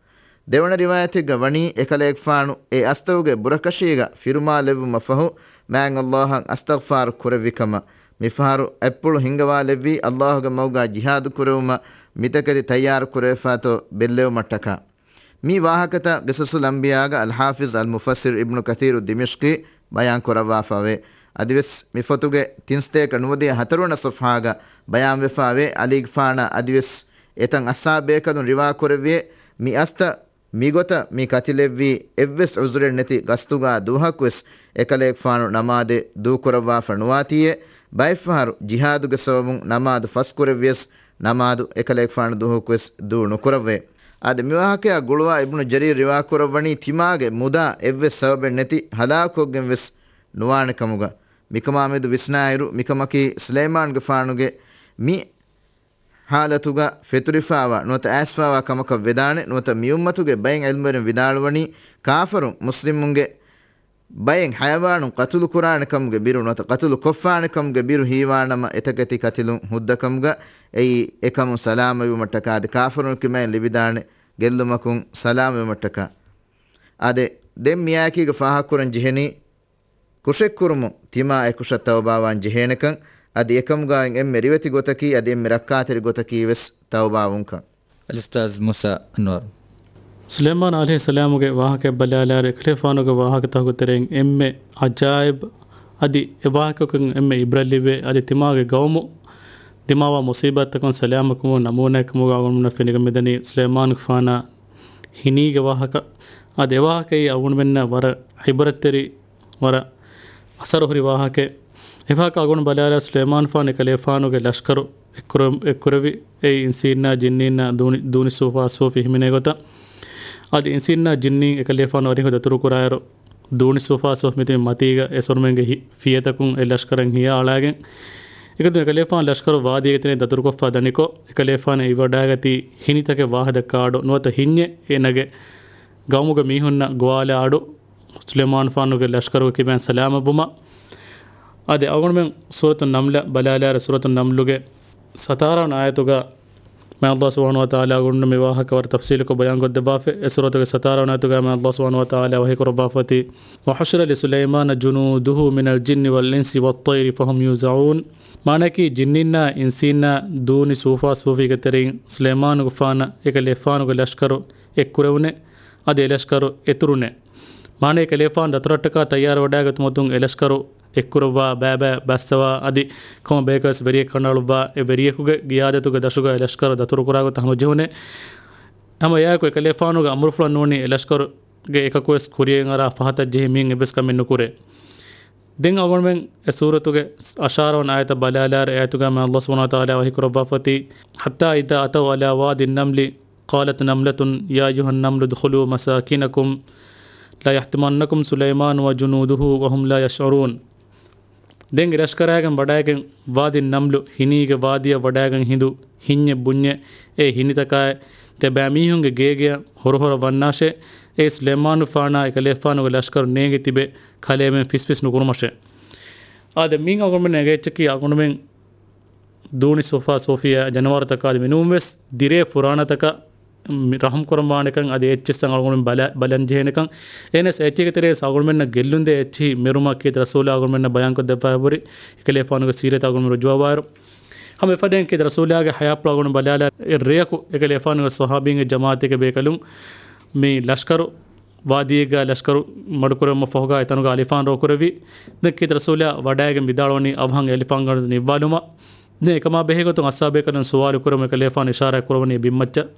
ދެވަނަ ރިވާޔަތެއްގަ ވަނީ އެކަލޭގެފާނު އެ އަސްތަކުގެ ބުރަކަށީގަ ފިރުމާލެއްވުމަށް ފަހު މާތް އައްލާހަށް އަސްތަޣްފާރު ކުރެއްވި ކަމަށް. މިފަހަރު އަތްޕުޅު ހިންގަވާލެއްވީ އައްލާހުގެ މަގުގަ ޖިހާދު ކުރެވުމަށް މިތަކެތި ތައްޔާރު ކުރެވިފާތޯ ބެއްލެވުމަށްޓަކާ. މި ވާހަކަތައް ޤިޞަޞުލް އަންބިޔާގަ އަލްޙާފިޒް އަލްމުފައްސިރު އިބްނު ކަޘީރު ދިމިޝްޤީ ބަޔާން ކުރައްވާފައެވެ. އަދިވެސް މި ފޮތުގެ ތިންސަތޭކަ ނުވަދިހަ ހަތަރުވަނަ ޞަފްޙާގަ ބަޔާންވެފައެވެ. ޢަލީގެފާނަށް އަދިވެސް އެތަން އަޞްޙާބު ބޭކަލުން ރިވާ ކުރެއްވިއެވެ. މި އަސްތަ މިގޮތަށް މި ކަތިލެއްވީ އެއްވެސް ޢުޛުރެއް ނެތި ގަސްތުގާ ދުވަހަކުވެސް އެކަލޭގެފާނު ނަމާދެއް ދޫކުރައްވާފަ ނުވާތީއޭ. ބައެއްފަހަރު ޖިހާދުގެ ސަބަބުން ނަމާދު ފަސްކުރެއްވިޔަސް ނަމާދު އެކަލޭގެފާނު ދުވަހަކުވެސް ދޫ ނުކުރައްވައޭ. އާދެ، މިވާހަކަޔާ ގުޅުވާ އިބްނު ޖަރީރު ރިވާކުރައްވަނީ ތިމާގެ މުދާ އެއްވެސް ސަބަބެއް ނެތި ހަލާކުކޮށްގެން ވެސް ނުވާނެ ކަމުގަ. މިކަމާ މެދު ވިސްނާއިރު، މިކަމަކީ ސުލައިމާނުގެފާނުގެ މި ޙާލަތުގަ ފެތުރިފާވާ ނުވަތަ އައިސްފާވާ ކަމަކަށް ވެދާނެ. ނުވަތަ މި އުއްމަތުގެ ބައެއް ޢިލްމުވެރިން ވިދާޅުވަނީ، ކާފަރުން މުސްލިމުންގެ ބައެއް ޙަޔަވާނުން ޤަތުލު ކުރާނެ ކަމުގެ ބިރު ނުވަތަ ޤަތުލު ކޮށްފާނެ ކަމުގެ ބިރު ހީވާނަމަ، އެތަކެތި ކަތިލުން ހުއްދަ ކަމުގަ އެއީ އެކަމުން ސަލާމަތްވުމަށްޓަކާ އަދި ކާފަރުން ކިބައިން ލިބިދާނެ ގެއްލުމަކުން ސަލާމަތްވުމަށްޓަކާ. އާދެ، ދެން މިއާއެކީގަ ފާހަގަކުރަން ޖެހެނީ، ކުށެއްކުރުމުން ތިމާ އެކުށަށް ތައުބާވާން ޖެހޭނެކަން، އަދި އެކަމުގައި އެންމެ ރިވެތި ގޮތަކީ އަދި އެންމެ ރައްކާތެރި ގޮތަކީ ވެސް ތައުބާވުންކަން. އަލްއުސްތާޛް މޫސާ އަންވަރު. ސުލައިމާން ޢަލައިހިއްސަލާމުގެ ވާހަކައެއް ބަލާލާއިރު، އެކަލޭފާނުގެ ވާހަކަތަކުގެ ތެރެއިން އެންމެ ޢަޖާއިބު އަދި އެ ވާހަކައަކުން އެންމެ ޢިބްރަތް ލިބޭ އަދި ތިމާގެ ގައުމު ދިމާވާ މުޞީބާތްތަކުން ސަލާމަތްކުރުމުގެ ނަމޫނާއެއް ކަމުގަ އަޅުގަނޑުމެންނަށް ފެނިގެން މިދަނީ ސުލައިމާނުގެފާނާ ހިނީގެ ވާހަކަ. އަދި އެ ވާހަކައީ އަޅުގަނޑުމެންނަށް ވަރަށް ޢިބްރަތްތެރި، ވަރަށް އަސަރުހުރި ވާހަކައެއް. އެ ވާހަކަ އަޅުގަނޑު ބަލާލާ ސުލައިމާނުގެފާނު އެކަލޭފާނުގެ ލަޝްކަރު އެއްކުރެ-، އެއްކުރެއްވި އެއީ އިންސީންނާ ޖިންނީންނާ ދޫނި-، ދޫނި ސޫފާ ސޫފި ހިމެނޭ ގޮތަށް. އަދި އިންސީންނާ ޖިންނީން އެކަލޭފާނު އަރިހު ދަތުރު ކުރާއިރު، ދޫނި ސޫފާ ސޫފި މިތިބި މަތީގަ އެ ސޮރުމެންގެ ހި-، ފިޔަތަކުން އެ ލަޝްކަރަށް ހިޔާ އަޅާގެން، އެގޮތުން އެކަލޭފާނު ލަޝްކަރު ވާދީގެ ތެރެއިން ދަތުރުކޮށްފަ ދަނިކޮށް، އެކަލޭފާނު އެއިވަޑާގަތީ ހިނިތަކެއް ވާހަކަ ދައްކާ އަޑު ނުވަތަ ހިންޏެއް އޭނަގެ ގައުމުގެ މީހުންނަށް ގޮވާލާ އަޑު، ސުލައިމާނުފާނުގެ ލަޝްކަރުގެ ކިބައިން ސަލާމަތްވުމަށް. އަދި އަޅުގަނޑުމެން ސޫރަތު ނަމްލަ ބަލާލާއިރު، ސޫރަތު ނަމްލުގެ ސަތާރަ ވަނަ އާޔަތުގަ މާތް ﷲ ސުބްޙާނަހޫ ވަތަޢާލާ އަޅުގަނޑުމެން މި ވާހަކަ ވަރަށް ތަފްޞީލުކޮށް ބަޔާންކޮށްދެއްވާފަ. އެ ސޫރަތުގެ ސަތާރަ ވަނަ އާޔަތުގަ މާތް ﷲ ސުބްޙާނަހޫ ވަތަޢާލާ ވަޙީކުރައްވާފައޮތީ، وحشر لسليمان جنوده من الجن والإنس والطير فهم يوزعون. މާނައަކީ، ޖިންނީންނާ އިންސީންނާ ދޫނި ސޫފާ ސޫފީގެ ތެރެއިން ސުލައިމާނުގެފާނަށް އެކަލޭފާނުގެ ލަޝްކަރު އެއްކުރެވުނޭ، އަދި އެ ލަޝްކަރު އެތުރުނޭ. މާނައީ، ކަލޭފާނު ދަތުރަށްޓަކާ ތައްޔާރުވަޑައިގަތުމަށް އެ ލަޝްކަރު އެއްކުރައްވާ، ބައިބައި ބައްސަވާ، އަދި ކޮންމެ ބަޔަކަސް ވެރިޔެއް ކަނޑައަޅުއްވާ، އެ ވެރިޔަކުގެ ގިޔާދަތުގެ ދަށުގަ އެ ލަޝްކަރު ދަތުރުކުރާގޮތަށް ހަމަޖެހުނޭ. ހަމަ އެއާއެކު އެކަލޭފާނުގެ އަމުރުފުޅަށް ނޫނީ އެ ލަޝްކަރުގެ އެކަކުވެސް ކުރިޔަށް އަރާ ފަހަތަށް ޖެހި މީން އެއްވެސް ކަމެއް ނުކުރޭ. ދެން އަޅުގަނޑުމެން އެ ސޫރަތުގެ އަށާރަ ވަނަ އާޔަތަށް ބަލާލާއިރު، އާޔަތުގަ މާތް ﷲ ސުބްޙާނަހޫ ވަތަޢާލާ ވަޙީކުރައްވާފައޮތީ، حتى إذا أتوا على واد النمل قالت نملة يا أيها النمل ادخلوا مساكنكم لا يحطمنكم سليمان وجنوده وهم لا يشعرون. ދެން އެ ލަޝްކަރާގެން ވަޑައިގެން ވާދި ނަމްލު ހިނީގެ ވާދިއަށް ވަޑައިގެން ހިނދު ހިންޏެއް ބުންޏެއް އެ ހިނިތަކާއި ތިބާ މީހުންގެ ގޭގެއަށް ހުރަހުރަ ވަންނާށޭ، އެ ސުލައިމާނުފާނާ އެކަލޭފާނުގެ ލަޝްކަރު ނޭނގި ތިބެ ކަލޭމެން ފިސްފިސް ނުކުރުމަށޭ. އާދެ، މިއިން އަޅުގަނޑުމެން އެނގޭ އެއްޗަކީ އަޅުގަނޑުމެން ދޫނި ސޫފާ ސޫފީ ޖަނަވާރުތަކާ އަދި މިނޫންވެސް ދިރޭ ފުރާނަތަކަށް މި ރަޙުމް ކުރަން ވާނެކަން، އަދި އެއްޗިއްސަށް އަޅުގަނޑުމެން ބަލަ-، ބަލަން ޖެހޭނެކަން. އޭނަސް އެއްޗީގެ ތެރޭސް އަޅުގަނޑުމެންނަށް ގެއްލުންދޭ އެއްޗިހި މެރުމަށް ކީރިތި ރަސޫލާ އަޅުގަނޑުމެންނަށް ބަޔާންކޮށް ދެއްވާފަ ހުރި، އެކަލޭފާނުގެ ސީރަތަށް އަޅުގަނޑުމެން ރުޖޫޢަވާއިރު، ހަމަ އެފަދައިން ކީރިތި ރަސޫލާގެ ޙަޔާތްޕުޅު އަޅުގަނޑު ބަލާލާ، އެ ރެޔަކު އެކަލޭފާނުގެ ޞަޙާބީންގެ ޖަމާޢަތެއްގެ ބޭކަލުން މި ލަޝްކަރު ވާދީއެއްގަ ލަޝްކަރު މަޑުކުރެއްވުމަށް ފަހުގަ އެތަނުގަ އަލިފާން ރޯކުރެއްވި. ދެން ކީރިތި ރަސޫލާ ވަޑައިގެން ވިދާޅުވަނީ އަވަހަށް އެ އަލިފާންގަނޑު ނިއްވާލުމަށް. ދެން އެކަމާ ބެހޭގޮތުން އަޞްޙާބޭކަލުން ސުވާލު ކުރަމުން އެކަލޭފާނު އިޝާރާތް ކުރަވަނީ ބިންމައްޗަށް.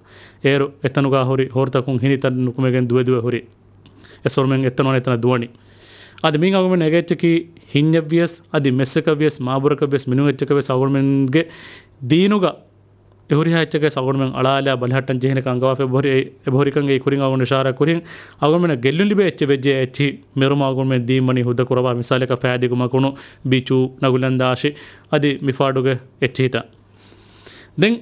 އޭރު އެތަނުގަ ހުރި ހޯރުތަކުން ހިނިތައް ނުކުމެގެން ދުވެ ދުވެ ހުރި. އެސޮރުމެން އެތަނުން އެތަނަށް ދުވަނީ. އަދި މިއިން އަޅުގަނޑުމެން އެގޭ އެއްޗަކީ ހިންޏެއްވިޔަސް، އަދި މެއްސަކަށްވިޔަސް، މާބުރަކަށްވިޔަސް، މިނޫން އެއްޗަކަށްވިޔަސް އަޅުގަނޑުމެންގެ ދީނުގަ އެ ހުރިހާ އެއްޗަކަށް އަޅުގަނޑުމެން އަޅާލާ ބަލަހައްޓަން ޖެހޭނެކަން އަންގަވާފަ އެބަހުރި-، އެބަހުރިކަން އެ ކުރިން އަޅުގަނޑު އިޝާރާ ކުރިން، އަޅުގަނޑުމެންނަށް ގެއްލުން ލިބޭ އެއްޗެއް ވެއްޖެ އެއްޗިހި މެރުމަށް އަޅުގަނޑުމެން ދީން ވަނީ ހުއްދަ ކުރައްވާ. މިސާލަކަށް ފައިދިގު މަގުނު، ބިޗު، ނަގުލަންދާށި، އަދި މިފާޑުގެ އެއްޗިހިތައް. ދެން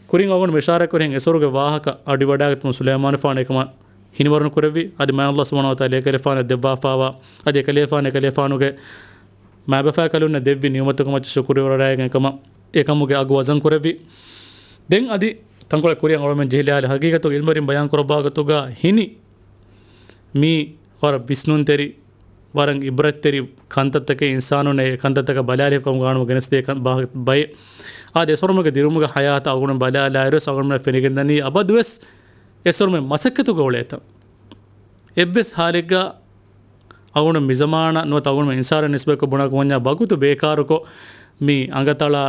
ކުރިން އަޅުގަނޑު އިޝާރާ ކުރިން އެސޮރުގެ ވާހަކަ އަޑިވަޑާގަތުމުން ސުލައިމާނުފާނު އެކަމަށް ހިނިވަރުނު ކުރެއްވި. އަދި މާތް ﷲ ސުބްޙާނަހޫ ވަތަޢާލާ އެކަލޭފާނަށް ދެއްވާފާވާ، އަދި އެކަލޭފާނު އެކަލޭފާނުގެ މާބަފާކަލުންނަށް ދެއްވި ނިޢުމަތުގެ މައްޗަށް ޝުކުރުވެރިވެވަޑައިގެން އެކަމަށް އެކަމުގެ އަގު ވަޒަން ކުރެއްވި. ދެން އަދި ތަންކޮޅެއް ކުރިއަށް އަޅުގަނޑުމެން ޖެހިލާލި ހަގީގަތުގަ ޢިލްމުވެރިން ބަޔާން ކުރައްވާ ގޮތުގަ ހިނި މީ ވަރަށް ވިސްނުންތެރި، ވަރަށް ޢިބްރަތްތެރި ކަންތައްތަކެއް އިންސާނުންނަށް އެ ކަންތައްތަކަށް ބަލާލި ކަމުގަ ގާނޫނު ގެނެސްދޭ ކަން ބާ-، ބައެއް. އާދެ، އެސޮރުމުގެ ދިރުމުގެ ޙަޔާތަށް އަޅުގަނޑު ބަލާލާއިރުވެސް އަޅުގަނޑުމެން ފެނިގެންދަނީ އަބަދުވެސް އެސޮރުމެ މަސައްކަތުގަ އުޅޭތަން. އެއްވެސް ޙާލެއްގަ އަޅުގަނޑު މިޒަމާނަށް ނުވަތަ އަޅުގަނޑު އިންސާނަށް ނިސްބަތްކޮށް ބުނާކަމަށް ވަންޏާ ވަގުތު ބޭކާރުކޮށް، މި އަނގަތަޅާ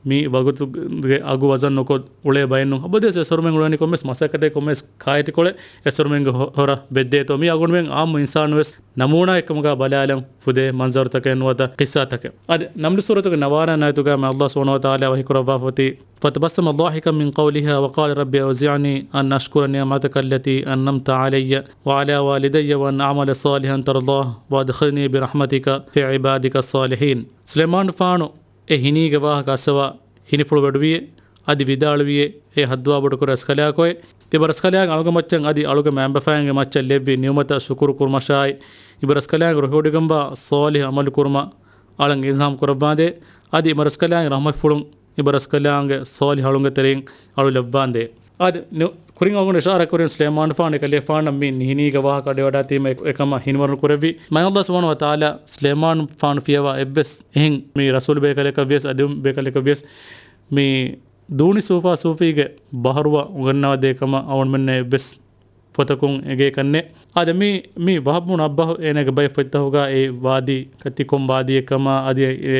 މި ވަގުތުގެ އަގު ވަޒަން ނުކޮށް އުޅޭ ބައެއް ނޫން. އަބަދުވެސް އެސޮރުމެން އުޅެނީ ކޮންމެސް މަސައްކަތެއް ކޮންމެސް ކާއެތިކޮޅެއް އެސޮރުމެންގެ ހޮ-، ހޮރަށް ވެއްދޭތޯ. މީ އަޅުގަނޑުމެން ޢާއްމު އިންސާނުވެސް ނަމޫނާއެއްކަމުގަ ބަލާލަން ފުދޭ މަންޒަރުތަކެއް ނުވަތަ ޤިއްޞާތަކެއް. އަދި ނަމްލު ސޫރަތުގެ ނަވާރަ ނާޔަތުގަ މާތް ﷲ ސުބްޙާނަހޫ ވަތަޢާލާ ވަޙީކުރައްވާފަ އޮތީ، فتبسم ضاحكا من قولها وقال رب أوزعني أن أشكر نعمتك التي أنعمت علي وعلى والدي وأن أعمل صالحا ترضاه وأدخلني برحمتك في عبادك الصالحين. ސުލައިމާނުފާނު އެ ހިނީގެ ވާހަކަ އައްސަވާ ހިނިފުޅުވެޑުވިއޭ، އަދި ވިދާޅުވިއޭ، އޭ ހައްދުވާ ބޮޑުކުރެ ރަސްކަލާކޮއެ، ތިބަ ރަސްކަލާނގެ އަޅުގަނޑުމެން މައްޗަށް އަދި އަޅުގަނޑު މައިންބަފައިންގެ މައްޗަށް ލެއްވި ނިޢުމަތަށް ޝުކުރު ކުރުމަށާއި، ތިބަ ރަސްކަލާނގެ ރުހިވޮޑިގެންވާ ޞާލިޙު ޢަމަލު ކުރުމަށް އަޅަން އިލްހާމް ކުރައްވާނދޭ، އަދި ތިބަ ރަސްކަލާނގެ ރަޙްމަތްފުޅުން ތިބަ ރަސްކަލާނގެ ޞާލިޙު އަޅުންގެ ތެރެއިން އަޅު ލައްވާނދޭ. އަދި ނު-، ކުރިން އަޅުގަނޑު އިޝާރާ ކުރިން ސުލައިމާނުފާނު އެކަލޭފާނަށް މި ހިނީގެ ވާހަކަ އަޑިވަޑާތީމަ އެ-، އެކަމަށް ހިނިވަރުނު ކުރެއްވި. މާތް ﷲ ސުބްޙާނަހޫ ވަތަޢާލާ ސުލައިމާނުފާނު ފިޔަވާ އެއްވެސް އެހެން މި ރަސޫލު ބޭކަލަކަށްވިޔަސް އަދި އެހެން ބޭކަލަކަށްވިޔަސް މި ދޫނި ސޫފާ ސޫފީގެ ބަހަރުވަ އުނގަންނަވަދޭ ކަމަށް އަޅުގަނޑުމެންނަށް އެއްވެސް ފޮތަކުން އެނގޭކަށްނެ. އާދެ، މި، މި ވަހަބް ބުނު އައްބަހު އޭނާގެ ބައެއް ފޮތްތަކުގަ އެ ވާދީ ތި ކޮން ވާދީއެއްކަމާ އަދި އެ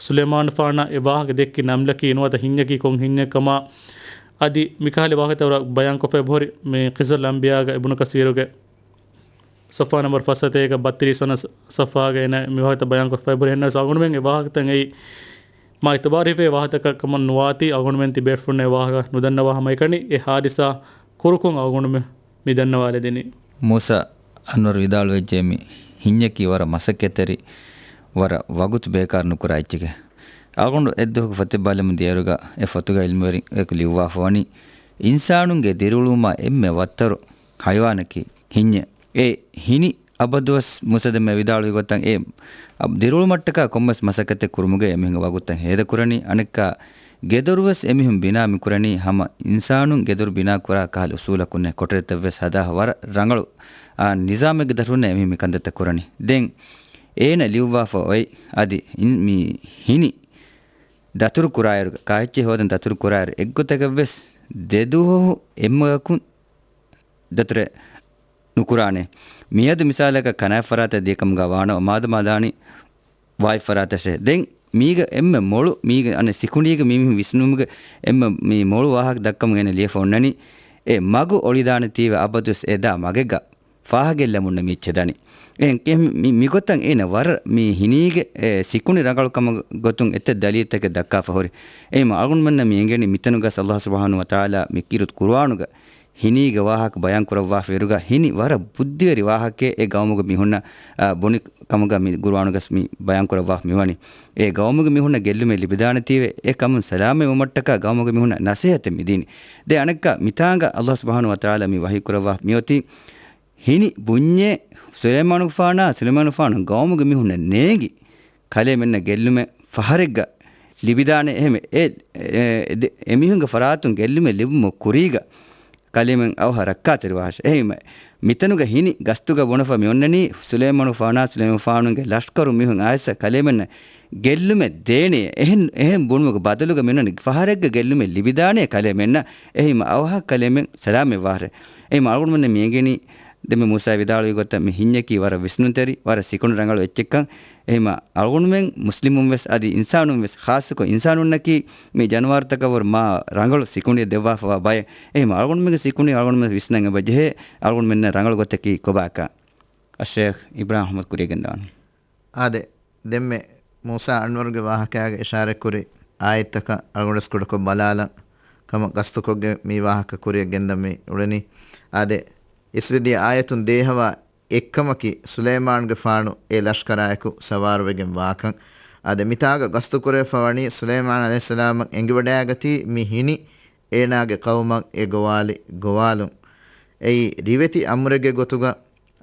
ސުލައިމާނުފާނަށް އެ ވާހަކަ ދެއްކި ނަމްލަކީ ނުވަތަ ހިންޏަކީ ކޮން ހިންޏެއްކަމާ އަދި މިކަހަލަ ވާހަކަތައް ވަރަށް ބަޔާންކޮށްފައި އެބަހުރި މި ޤިޞަޞުލް އަންބިޔާގަ އިބްނު ކަސީރުގެ ޞަފްޙާ ނަމްބަރު ފަސް ސަތޭކަ ބައްތިރީސް ވަނަ ޞަ-، ޞަފްޙާގަ އޭނާ މި ވާހަކަތައް ބަޔާންކޮށްފައި އެބަހުރި. އެހެންނަމަވެސް އަޅުގަނޑުމެން އެ ވާހަކަތައް އެއީ މާ އިތުބާރު ހިފޭ ވާހަކަތަކެއް ކަމަށް ނުވާތީ، އަޅުގަނޑުމެން ތިބޭފުޅުންނަށް އެ ވާހަކަ ނުދަންނަވާ ހަމައެކަނި އެ ޙާދިސާ ކުރުކޮށް އަޅުގަނޑުމެން މި ދަންނަވާލެދެނީ. މޫސާ އަންވަރު ވިދާޅުވެއްޖެ، މި ހިންޏަކީ ވަރަށް މަސައްކަތްތެރި، ވަރަށް ވަގުތު ބޭކާރު ނުކުރާ އެއްޗެކޭ. އަޅުގަނޑު އެއްދުވަހަކު ފޮތެއް ބަލަމުން ދިޔައިރުގަ އެ ފޮތުގަ ޢިލްމުވެރިން އެކު ލިޔުއްވާފަ ވަނީ، އިންސާނުންގެ ދިރިއުޅުމާ އެންމެ ވައްތަރު ޙަޔަވާނަކީ ހިންޏެއް. އެ ހިނި އަބަދުވެސް މޫސާ ދެންމެ ވިދާޅުވި ގޮތަށް އެ އަ-، ދިރިއުޅުމަށްޓަކާ ކޮންމެސް މަސައްކަތެއް ކުރުމުގައި އެމީހުންގެ ވަގުތުތައް ހޭދަކުރަނީ، އަނެއްކާ ގެދޮރުވެސް އެމީހުން ބިނާ މިކުރަނީ ހަމަ އިންސާނުން ގެދޮރު ބިނާ ކުރާ ކަހަލަ އުސޫލަކުންނޭ. ކޮޓަރިތައްވެސް ހަދާ ވަރަށް ރަނގަޅު، އާ، ނިޒާމެއްގެ ދަށުންނޭ އެމީހުން މި ކަންތައްތައް ކުރަނީ. ދެން އޭނަ ލިޔުއްވާފަ އޮތް އަދި އިން-، މި ހިނި ދަތުރު ކުރާއިރު، ކާއެއްޗެއް ހޯދަން ދަތުރު ކުރާއިރު، އެއްގޮތަކަށްވެސް ދެދުވަހު އެއްމަގަކުން ދަތުރެއް ނުކުރާނެ. މިއަދު މިސާލަކަށް ކަނާތް ފަރާތަށް ދިޔަކަމުގަ ވާނަމަ، މާދަމާ ދާނީ ވާތް ފަރާތަށޭ. ދެން މީގަ އެންމެ މޮޅު، މީގަ އަނެއް ސިކުނޑީގަ މީ މީހުން ވިސްނުމުގެ އެންމެ މީ މޮޅު ވާހަކަ ދައްކަމުން އޭނަ ލިޔެފަ އޮންނަނީ، އެ މަގު އޮޅިދާނެތީވެ އަބަދުވެސް އެ ދާ މަގެއްގަ ފާހަގައެއް ލަމުންނަ މިއެއްޗެއް ދަނީ. އެހެން މި-، މިގޮތަށް އޭނަ ވަރަށް މި ހިނީގެ އެ ސިކުނޑި ރަނގަޅު ކަމަށް ގޮތުން އެތައް ދަލީލްތަކެއް ދައްކާފަ ހުރި. އެހެން އަޅުގަނޑުމެންނަށް މި އެނގެނީ މިތަނުގަސް ﷲ ސުބްޙާނަހޫ ވަތަޢާލާ މި ކީރިތި ޤުރުއާނުގަ ހިނީގެ ވާހަކަ ބަޔާން ކުރައްވާފައިރުގަ ހިނި ވަރަށް ބުއްދިވެރި ވާހަކައެއް އެ ގައުމުގެ މީހުންނަށް، އާ، ބުނި ކަމުގަ މި ޤުރުއާނުގަސް މި ބަޔާން ކުރައްވާފަ މިވަނީ. އެ ގައުމުގެ މީހުންނަށް ގެއްލުމެއް ލިބިދާނެތީވެ އެ ކަމުން ސަލާމަތްވުމަށްޓަކާ ގައުމުގެ މީހުންނަށް ނަސޭހަތެއް މިދީނީ. ދެން އަނެއްކާ މިތާނގަ ﷲ ސުބްޙާނަހޫ ވަތަޢާލާ މި ވަޙީ ކުރައްވާ މިއޮތީ ހިނި ބުންޏޭ ސުލައިމާނުގެފާނާ ސުލައިމާނުގެފާނު ގައުމުގެ މީހުންނަށް ނޭނގި ކަލޭމެންނަށް ގެއްލުމެއް ފަހަރެއްގަ ލިބިދާނެ. އެހެން އެ، އެ، އެ، އެ މީހުންގެ ފަރާތުން ގެއްލުމެއް ލިބުމުގެ ކުރީގަ ކަލޭމެން އަވަހަށް ރައްކާތެރިވާށޭ. އެހެންވީމަ، މިތަނުގަ ހިނި ގަސްތުގަ ބުނެފަ މި އޮންނަނީ ސުލައިމާނުގެފާނާ ސުލައިމާނުގެ ލަޝްކަރު މީހުން އައިސް ކަލޭމެންނަށް ގެއްލުމެއް ދޭނެޔޭ. އެހެން، އެހެން ބުނުމުގެ ބަދަލުގަ މި އޮންނަނީ ފަހަރެއްގެ ގެއްލުމެއް ލިބިދާނެޔޭ ކަލޭމެންނަށް. އެހެންވީމަ އަވަހަށް ކަލޭމެން ސަލާމަތްވާށޭ. އެހެންވީމަ އަޅުގަނޑުމެންނަށް މި އެނގެނީ ދެންމެ މޫސާ ވިދާޅުވި ގޮތަށް މި ހިންޏަކީ ވަރަށް ވިސްނުންތެރި، ވަރަށް ސިކުނޑި ރަނގަޅު އެއްޗެއްކަން. އެހެންވީމަ އަޅުގަނޑުމެން މުސްލިމުން ވެސް އަދި އިންސާނުން ވެސް، ޚާއްޞަކޮށް އިންސާނުންނަކީ މި ޖަނަވާރުތަކަށް ވަރަށް މާ ރަނގަޅު ސިކުނޑިއެއް ދެއްވާފަވާ ބައެއް. އެހެންވީމަ އަޅުގަނޑުމެންގެ ސިކުނޑި އަޅުގަނޑުމެން ވިސްނަން އެބަ ޖެހޭ، އަޅުގަނޑުމެންނަށް ރަނގަޅު ގޮތަކީ ކޮބާކަން. އައްޝޭޚް އިބްރާހިމް އަޙްމަދު ކުރިޔަށް ގެންދަވާނެ. އާދެ، ދެންމެ މޫސާ އަންވަރުގެ ވާހަކައިގަ އިޝާރަތްކުރި އާޔަތްތަކަށް އަޅުގަނޑުވެސް ކުޑަކޮށް ބަލާލަން ކަމަށް ގަސްތުކޮށްގެން މި ވާހަކަ ކުރިޔަށް ގެންދަން މި އުޅެނީ. އާދެ، އިސްވެދިޔަ އާޔަތުން ދޭހަވާ އެއްކަމަކީ، ސުލައިމާނުގެފާނު އެ ލަޝްކަރާއެކު ސަވާރުވެގެން ވާކަން. އާދެ، މިތާގަ ގަސްތުކުރެވިފަ ވަނީ ސުލައިމާނު ޢަލައިހިއްސަލާމަށް އެނގިވަޑައިގަތީ މި ހިނި އޭނާގެ ޤައުމަށް އެ ގޮވާލި ގޮވާލުން. އެއީ ރިވެތި އަމުރެއްގެ ގޮތުގަ،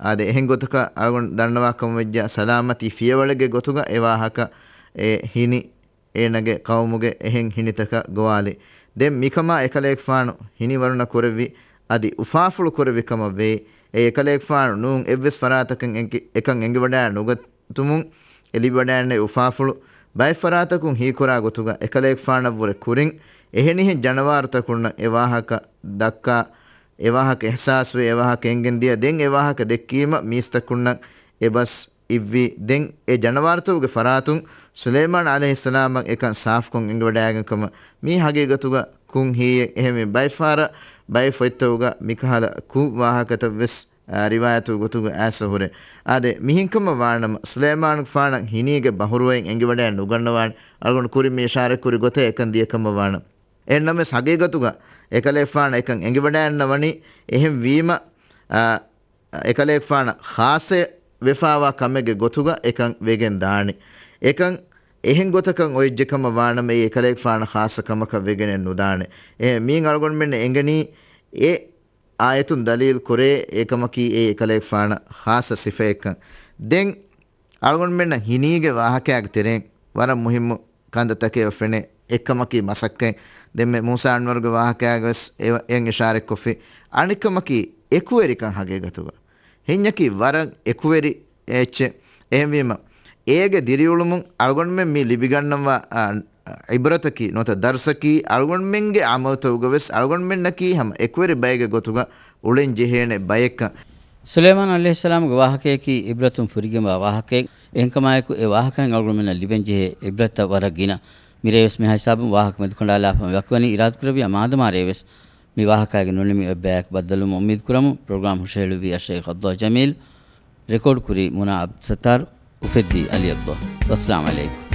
އާދެ، އެހެން ގޮތަކަށް އަޅުގަނޑު ދަންނަވާ ކަމަށް ވެއްޖާ، ސަލާމަތީ ފިޔަވަޅެއްގެ ގޮތުގަ އެ ވާހަކަ އެ ހިނި އޭނަގެ ޤައުމުގެ އެހެން ހިނިތަކަށް ގޮވާލި. ދެން މިކަމާ އެކަލޭގެފާނު ހިނިވަރުނަ ކުރެއްވި އަދި އުފާފުޅު ކުރެއްވި ކަމަށް ވޭ. އެ އެކަލޭގެފާނު ނޫން އެއްވެސް ފަރާތަކަށް އެނގި-، އެކަން އެނގިވަޑައި ނުގަތުމުން އެ ލިބިވަޑައިންނެވި އުފާފުޅު ބައެއް ފަރާތަކުން ހީކުރާ ގޮތުގަ އެކަލޭގެފާނަށްވުރެ ކުރިން އެހެނިހެން ޖަނަވާރުތަކުންނަށް އެ ވާހަކަ ދައްކާ، އެ ވާހަކަ އިޙްސާސްވެ، އެ ވާހަކަ އެނގެން ދިޔަ، ދެން އެ ވާހަކަ ދެއްކީމަ މީސްތަކުންނަށް އެ ބަސް އިއްވި. ދެން އެ ޖަނަވާރުތަކުގެ ފަރާތުން ސުލައިމާނު ޢަލައިހިއްސަލާމަށް އެކަން ސާފުކޮށް އެނގިވަޑައިގެން ކަމަށް މީ ހަގީގަތުގަ ކުށް ހީއެއް. އެހެންވެ ބައެއް ފަހަރަށް ބައެއް ފޮތްތަކުގަ މިކަހަލަ ކުށް ވާހަކަތައް ވެސް، އާ، ރިވާޔަތު ގޮތުގަ އައިސް ހުރޭ. އާދެ، މިހެންކަމަށް ވާނަމަ، ސުލައިމާނުގެފާނަށް ހިނީގެ ބަހުރުވައިން އެނގިވަޑައެއް ނުގަންނަވާނެ. އަޅުގަނޑު ކުރިން މި އިޝާރަތްކުރި ގޮތަށް އެކަން ދިޔަ ކަމަށް ވާނަމަ. އެހެންނަމަވެސް ހަގީގަތުގަ އެކަލޭގެފާނަށް އެކަން އެނގިވަޑައިގަންނަވަނީ. އެހެން ވީމަ، އާ، އެކަލޭގެފާނަށް ޚާއްޞަ ވެފާވާ ކަމެއްގެ ގޮތުގަ އެކަން ވެގެން ދާނެ. އެކަން އެހެން ގޮތަކަށް އޮތް ޖެކަމަށް ވާނަމަ، އެ އެކަލޭގެފާނަށް ޚާއްޞަ ކަމަކަށް ވެގެނެއް ނުދާނެ. އެ މީން އަޅުގަނޑުމެންނަށް އެނގެނީ އެ އާޔަތުން ދަލީލް ކުރޭ އެކަމަކީ އެ އެކަލޭގެފާނަށް ޚާއްޞަ ސިފައެއްކަން. ދެން އަޅުގަނޑުމެންނަށް ހިނީގެ ވާހަކައިގެ ތެރެއިން ވަރަށް މުހިއްމު ކަންތައްތަކެއް އެބަ ފެނޭ. އެއްކަމަކީ މަސައްކަތް. ދެންމެ މޫސާ އަންވަރުގެ ވާހަކައިގަވެސް އެ-، އެއަށް އިޝާރަތްކޮށްފި. އަނެއްކަމަކީ އެކުވެރިކަން ހަގީގަތުގަ. ހިންޏަކީ ވަރަށް އެކުވެރި އެއްޗެއް. އެހެންވީމަ، އޭގެ ދިރިއުޅުމުން އަޅުގަނޑުމެން މި ލިބިގަންނަވާ، އާ، އިބްރަތަކީ ނުވަތަ ދަރުސަކީ އަޅުގަނޑުމެންގެ އަމަލުތަކުގަވެސް އަޅުގަނޑުމެންނަކީ ހަމަ އެކުވެރި ބައެއްގެ ގޮތުގަ އުޅެން ޖެހޭނެ ބައެއްކަން. ސުލައިމާނު ޢަލައިހިއްސަލާމުގެ ވާހަކަޔަކީ އިބްރަތުން ފުރިގެންވާ ވާހަކައެއް. އެހެންކަމާއެކު، އެ ވާހަކައިން އަޅުގަނޑުމެންނަށް ލިބެންޖެހޭ އިބްރަތްތައް ވަރަށް ގިނަ. މިރޭވެސް މިހާ ހިސާބުން ވާހަކަ މެދުކަނޑާލާފަ މި ވަކިވަނީ. އިރާދަކުރެއްވިޔާ މާދަމާރޭވެސް މި ވާހަކައިގެ ނުނިމި އޮތް ބަޔަކަށް ބައްދަލުވުމަށް އުއްމީދު ކުރަމުން. ޕްރޮގްރާމް ހުށަހެޅުއްވީ އައްޝައިޚް ޢަބްދުﷲ ޖަމީލް. ރެކޯޑް ކުރީ މުނާ ޢަބްދުއްސައްތާރު. އުފެއްދީ ޢަލީ ޢަބްދުﷲ. ވައްސަލާމް ޢަލައިކުމް.